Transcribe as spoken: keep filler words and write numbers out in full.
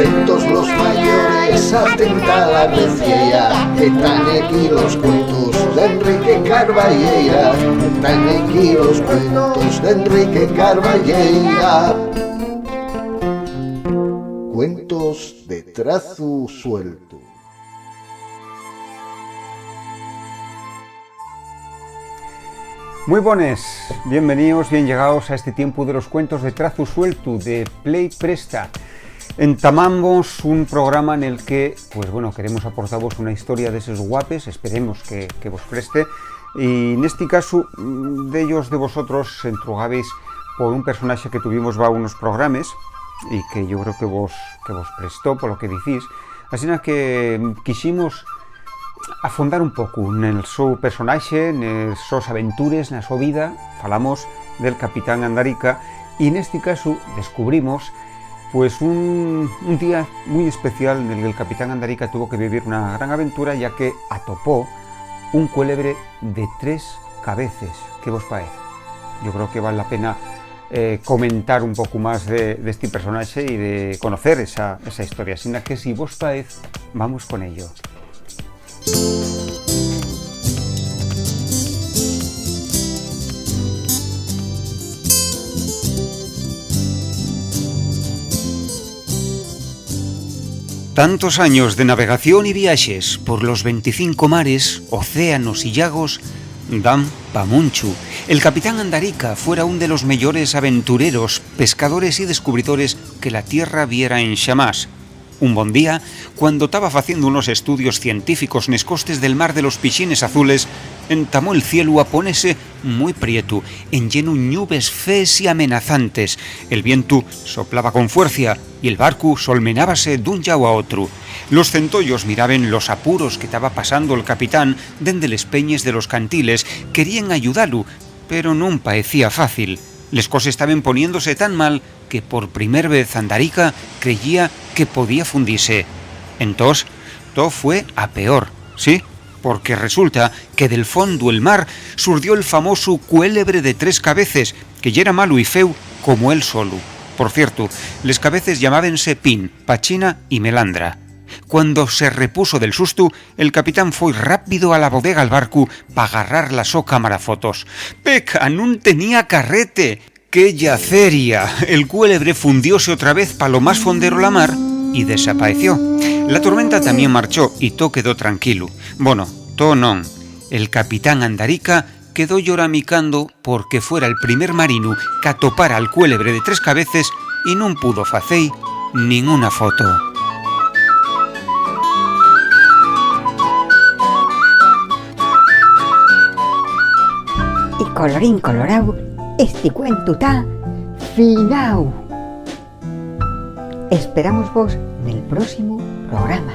Atentos los mayores, atenta la veciella, que tán aquí los cuentos d'Enrique Carballeira, que tán aquí los cuentos d'Enrique Carballeira. Cuentos de trazu sueltu. Mui bones, bienveníos, bien llegaos a este tiempu de los cuentos de trazu sueltu de Play Presta. Entamamos un programa nel que, pues bueno, queremos aportavos una historia d'eses guapes, esperemos que, que vos preste. Y nesti casu, mm, dellos de vosotros s'entrugabis por un personaxe que tuvimos va unos programes y que yo creo que vos, que vos prestó, por lo que dicís. Asina que, mm, quiximos afondar un pocu nel so personaxe, nes sos aventures, na so vida. Falamos del Capitán Andarica y nesti casu descubrimos, pues, un, un día mui especial nel que el Capitán Andarica tuvo que vivir una gran aventura, ya que atopó un cuélebre de tres cabeces. ¿Qué vos paez? Yo creo que val la pena, eh, comentar un poco más de, de este personaje y de conocer esa, esa historia. Asina que, si vos paez, vamos con ello. Tantos años de navegación y viaxes por los veinticinco mares, océanos y llagos dan pa munchu. El capitán Andarica fuera un de los meyores aventureros, pescadores y descubridores que la tierra viera enxamás. Un bon día, cuando taba faciendo unos estudios científicos nes costes del mar de los Pixines Azules, entamó el cielu a ponese mui prietu, enlleno ñubes fees y amenazantes. El vientu soplaba con fuercia y el barcu solmenábase d'un llau a otru. Los centollos miraben los apuros que taba pasando el capitán dende les peñes de los cantiles, queríen ayudalu, pero nun paecía fácil. Les coses taben poniéndose tan mal que por primer vez Andarica creyía que podía fundise. Entós, to fue a peor, sí, porque resulta que del fondu del mar surdió el famosu cuélebre de tres cabeces, que yera malu y feu como él solu. Por ciertu, les cabeces llamábense Pin, Pachina y Melandra. Cuando se repuso del sustu, el capitán foi rápido a la bodega'l barcu pa garrar la so cámara fotos. Peca, nun tenía carrete! ¡Qué llaceria! El cuélebre fundióse otra vez pa lo más fondero la mar y desapaeció. La tormenta tamién marchó y to quedó tranquilu. Bono, to non. El capitán Andarica quedó lloramicando porque fuera el primer marinu qu'atopara al cuélebre de tres cabeces y nun pudo facei ninguna foto. Y colorín colorao, esti cuentu ta finao. Esperamos vos nel próximu programa.